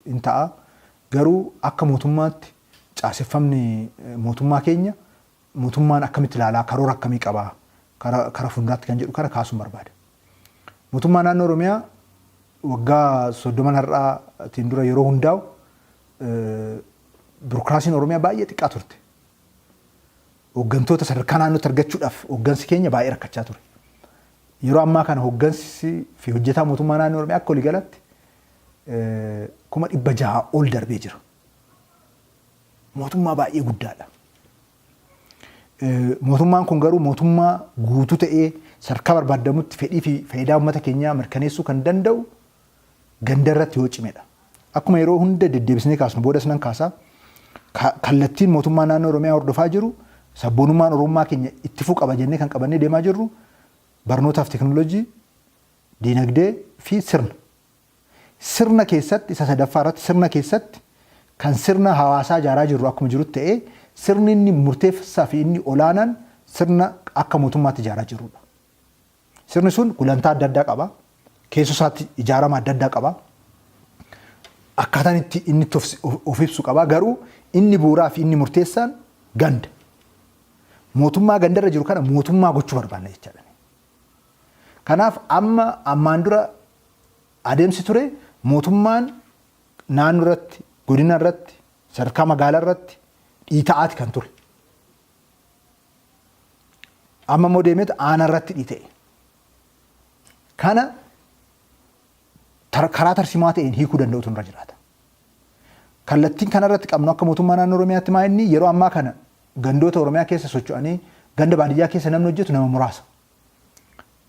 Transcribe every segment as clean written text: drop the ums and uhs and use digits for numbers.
hin ta'a. Garuu akka mootummaatti caaseffamni mootummaa keenya mootummaan akkamitti ilaalaa, karoora akkamii qabaa kara fuulduraatti kan jedhu kana kaasuun barbaada. Mootummaa naannoo Oromiyaa waggaa 30 har'aatiin dura yeroo hundaa'u birokiraasiin Oromiyaa baay'ee xiqqaa turte. Hooggantoota sadarkaa naannootti argachuudhaaf hooggansi keenya baay'ee rakkachaa ture. Yeroo ammaa kana hooggansi fi hojjetaa mootummaa naannoo Oromiyaa akka waliigalatti 600,000 ol darbee jira. Mootummaa baay'ee guddaadha. Mootummaan kun garuu mootummaa guutuu ta'ee sadarkaa barbaadamutti fedhii fi faayidaa uummata keenyaa mirkaneessuu kan danda'u ganda irratti yoo cimedha. Akkuma yeroo hunda deddeebisnee kaasnu, boodas nan kaasaa, kallattiin mootummaa naannoo Oromiyaa hordofaa jiru, sabboonummaan Oromummaa keenya itti fufuu qaba jennee kan qabannee deemaa jirru barnootaaf teekinooloojii, diinagdee fi sirna. Sirna keessatti isa sadaffaa irratti, sirna keessatti kan sirna hawaasaa ijaaraa jirru akkuma jirutti ta'ee, sirni inni murteessaa fi inni olaanaan sirna akka mootummaatti ijaaraa jirrudha. Sirni sun gulantaa adda addaa qaba. Keessoo isaatti ijaarama adda addaa qaba. Akkaataan itti inni itti of ibsu qaba. Garuu inni bu'uuraa fi inni murteessaan ganda. Mootummaa gandarra jiru kana mootummaa gochuu barbaanna jechaadha. Kanaaf amma ammaan dura adeemsi ture mootummaan naannoo irratti, godina irratti, sadarkaa magaalaa irratti dhiita'aati kan ture. Amma immoo deemeetu aanaa irratti dhiita'e. Kana karaa tarsiimaa ta'een hiikuu danda'utu nurra jiraata. Kallattiin kana irratti qabnu akka mootummaa naannoo Oromiyaatti maa inni yeroo ammaa kana gandoota Oromiyaa keessa socho'anii ganda baadiyyaa keessa namni hojjetu nama muraasa.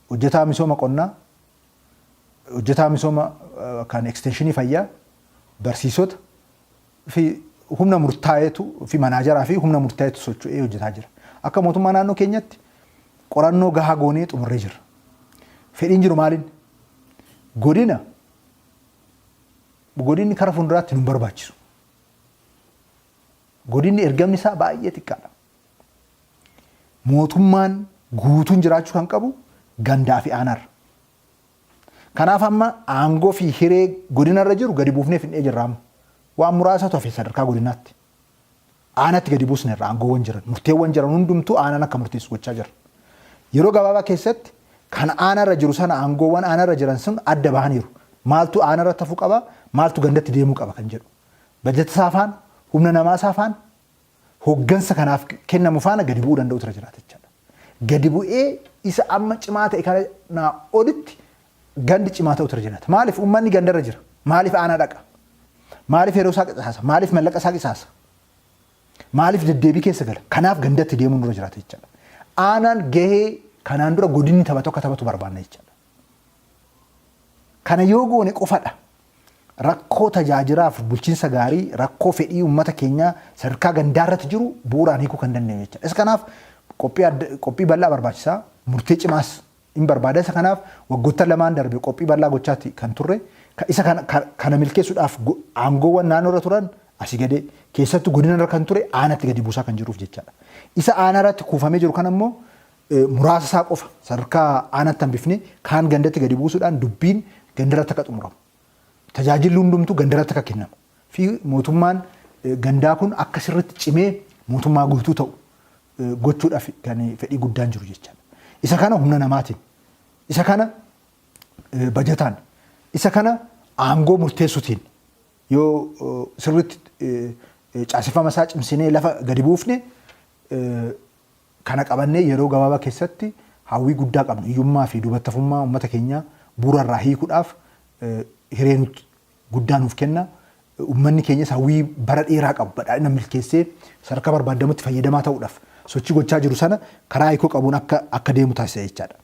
Hojjetaa misooma qonnaa, hojjetaa misooma kan ekstenshinii fayyaa, barsiisota fi humna murtaa'etu fi manaajaraa fi humna murtaa'etu socho'ee hojjetaa jira. Akka mootummaa naannoo keenyatti qorannoo gahaa goonee xumurree jirra. Fedhiin jiru maaliin? Godina godinni kara fuulduraatti nu barbaachisu. Godinni ergamni isaa baay'ee xiqqaadha. Mootummaan guutuun jiraachuu kan qabu gandaa fi aanaarra. Kanaaf amma aangoo fi hiree godinarra jiru gadi buufnee fidnee jirra amma. Waan muraasatu hafe sadarkaa godinaatti. Aanatti gadi buusneerra aangoowwan jiran, murteewwan jiran hundumtuu aanaan akka murteessu gochaa jirra. Yeroo gabaabaa keessatti kan aanarra jiru sana aangoowwan aanarra jiran sun adda bahaniiru. Maaltu aanarratti hafuu qaba, maaltu gandatti deemuu qaba kan jedhu. Bajata isaa faana, humna namaa isaa faana, hooggansa kanaaf kennamu faana gadi bu'uu danda'utu irra jiraata jechaadha. Gadi bu'ee isa amma cimaa ta'e kanaa olitti gandi cimaa ta'utu irra jiraata. Maaliif uummanni gandarra jira? Maaliif aanaa dhaqa? Maaliif yeroo isaa qisaasa? Maaliif mallaqa isaa qisaasa? Maaliif deddeebii keessa gala? Kanaaf gandatti deemuun nurra jiraata jechaadha. Aanaan gahee kanaan dura godinni taphatu akka taphatu barbaanna jechaadha. Kana yoo goone qofadha rakkoo tajaajilaaf bulchiinsa gaarii, rakkoo fedhii uummata keenyaa sadarkaa gandaa irratti jiru bu'uuraan hiikuu kan dandeenyu jechaadha. Isa kanaaf qophii bal'aa barbaachisaa, murtee cimaas hin barbaada. Isa kanaaf waggoottan lamaan darbe qophii bal'aa gochaatti kan turre. Isa kana milkeessuudhaaf aangoowwan naannoo irra turan asii gadee, keessattuu godina irra kan ture aanatti gadi buusaa kan jiruuf jechaadha. Isa aanaa irratti kuufamee jiru kana immoo muraasa isaa qofa sadarkaa aanaatti hambifnee kaan gandatti gadi buusuudhaan dubbiin gandarratti akka xumuramu, tajaajilli hundumtuu gandarratti akka kennamu fi mootummaan gandaa kun akka sirriitti cimee mootummaa guutuu ta'u gochuudhaaf kan fedhii guddaan jiru jechaadha. Isa kana humna namaatiin, isa kana bajataan, isa kana aangoo murteessuutiin yoo sirriitti caaseffama isaa cimsinee lafa gadi buufne, kana qabannee yeroo gabaabaa keessatti hawwii guddaa qabnu hiyyummaa fi duubattafummaa uummata keenyaa bu'uura irraa hiikuudhaaf hiree nutti guddaa nuuf kenna. Uummanni keenyas hawwii bara dheeraa qabu badhaadhina milkeessee sadarkaa barbaadamutti fayyadamaa ta'uudhaaf sochii gochaa jiru sana karaa hiikoo qabuun akka deemu taasisa jechaadha.